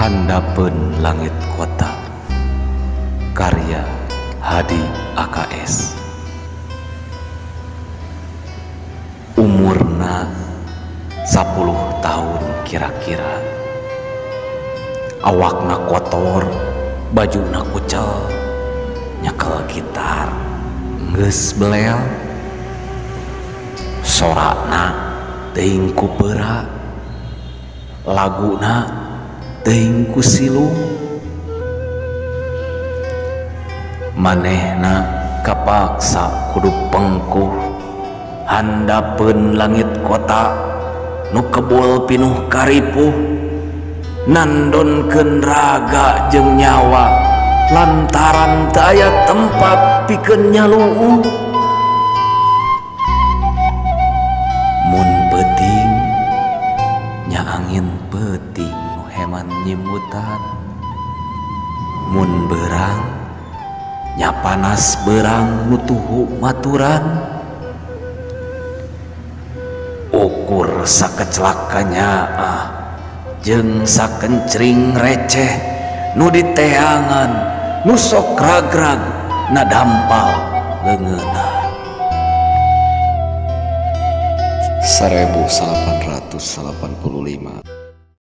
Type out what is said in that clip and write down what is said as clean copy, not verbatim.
Handapeun Langit Kota, karya Hadi AKS. Umurna 10 tahun kira-kira. Awakna kotor, bajuna kucel, nyekel gitar geus belel. Sorana teuing ku peura, laguna teuing ku silung. Manehna kapaksa kudu pengkuh handapeun langit kota nu kebul pinuh karipuh, nandonkeun raga jeung nyawa lantaran teu aya tempat pikeun nyaluuh. Mun peuting nya angin peuting nu heman nyimutan, mun beurang nya panas beurang nu tuhu maturan. Ukur sakeclak kanyaah jeung sakencring receh nu diteangan nu sok ragrag nadampal leungeunna. 1885.